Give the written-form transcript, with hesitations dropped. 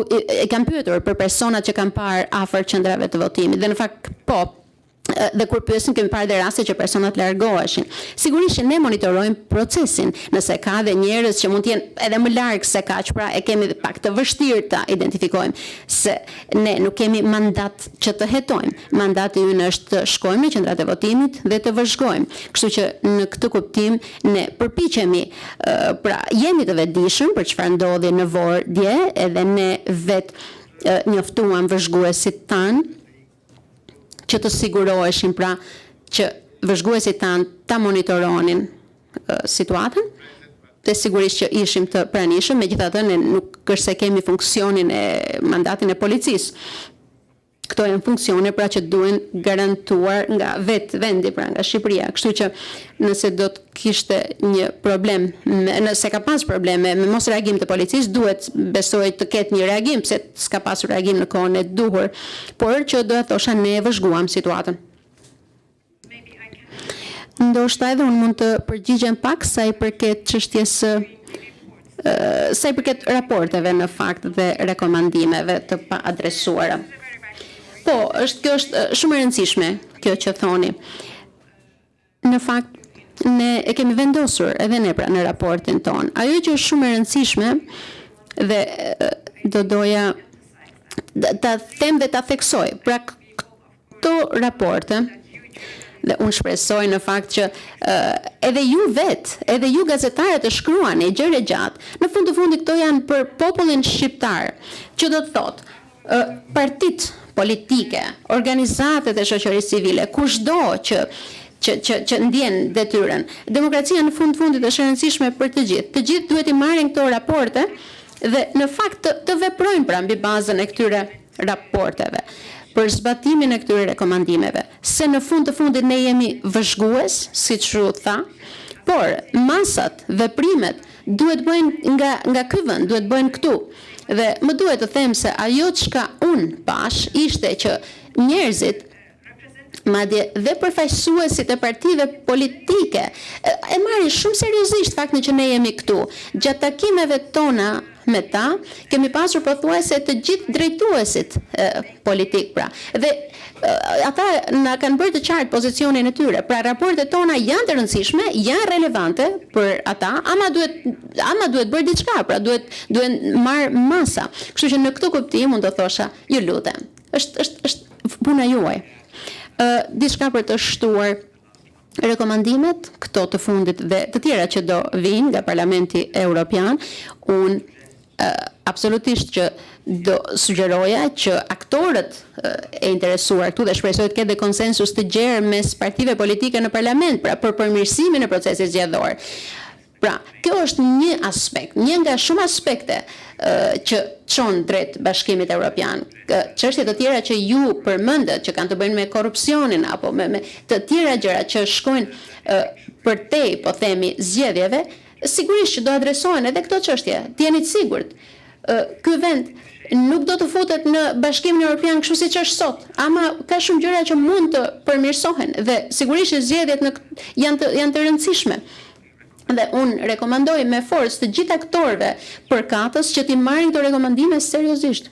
e kam pyetur për personat që kanë parë afër qendrave të votimit dhe në fakt po, dhe kur pyesim kemi parë dhe raste që personat largoheshin. Sigurisht që ne monitorojmë procesin, nëse ka dhe njerëz që mund të jenë edhe më larg se kaq, pra e kemi pak të vështirë ta identifikojmë, se ne nuk kemi mandat që të hetojmë. Mandati ynë është të shkojmë në qendrat e votimit dhe të vëzhgojmë. Kështu që në këtë kuptim ne përpiqemi, pra jemi të vetëdijshëm për çfarë ndodhi në Vorë dje, edhe ne vetë njoftuam vëzhguesit tanë që të siguroheshin pra që vëzhguesit tanë ta monitoronin situatën dhe sigurisht që ishim të pranishëm, megjithatë ne nuk është se kemi funksionin e mandatin e policisë. Këto janë funksione pra që duhen garantuar nga vetë vendi, pra nga Shqipëria. Kështu që nëse do të kishte një problem, nëse ka pas probleme me mos reagim të policisë, duhet besoj të ketë një reagim, pse s'ka pasur reagim në kohën e duhur, por që do e thosha ne e vëzhguam situatën. Ndoshta edhe unë mund të përgjigjem pak sa i përket çështjes së sa i përket raporteve në fakt dhe rekomandimeve të paadresuara. Po, është kjo është shumë e rëndësishme kjo që thoni. Në fakt ne e kemi vendosur edhe ne pra në raportin tonë. Ajo që është shumë e rëndësishme dhe do doja ta them dhe ta theksoj. Pra këto raporte dhe unë shpresoj në fakt që edhe ju vetë, edhe ju gazetarët të shkruani gjerë e gjatë. Në fund të fundit këto janë për popullin shqiptar, që do të thotë partitë politike, organizatat e shoqërisë civile, kushdo që që që që ndjen detyrën. Demokracia në fund të fundit është e rëndësishme për të gjithë. Të gjithë duhet i marrin këto raporte dhe në fakt të, të veprojnë pra mbi bazën e këtyre raporteve për zbatimin e këtyre rekomandimeve, se në fund të fundit ne jemi vëzhgues, siç u tha, por masat, veprimet duhet bëjnë nga nga ky vend, duhet bëjnë këtu. Dhe më duhet të them se ajo çka unë pash ishte që njerëzit madje dhe përfaqësuesit e partive politike e marrin shumë seriozisht faktin që ne jemi këtu. Gjatë takimeve tona me ta, kemi pasur pothuajse të gjithë drejtuesit politik pra. Dhe ata na kanë bërë të qartë pozicionin e tyre. Pra raportet tona janë të rëndësishme, janë relevante për ata, ama duhet ama duhet bërë diçka, pra duhet duhen marr masa. Kështu që në këtë kuptim unë do thosha, ju lutem. Është është është puna juaj. Ë diçka për të shtuar rekomandimet, këto të fundit dhe të tjera që do vinë nga Parlamenti Europian, unë absolutisht që do sugjeroja që aktorët e interesuar këtu dhe shpresoj të ketë dhe konsensus të gjerë mes partive politike në parlament, pra për përmirësimin e procesit zgjedhor. Pra, kjo është një aspekt, një nga shumë aspekte që çon drejt Bashkimit Evropian. Çështje të tjera që ju përmendët, që kanë të bëjnë me korrupsionin apo me, me të tjera gjëra që shkojnë përtej, po themi, zgjedhjeve, sigurisht që do adresohen edhe këto çështje. Të jeni të sigurt. Ky vend nuk do të futet në Bashkimin Evropian kështu siç është sot, ama ka shumë gjëra që mund të përmirësohen dhe sigurisht që zgjedhjet në janë të janë të rëndësishme. Dhe unë rekomandoj me forcë të gjithë aktorëve përkatës që t'i marrin këto rekomandime seriozisht.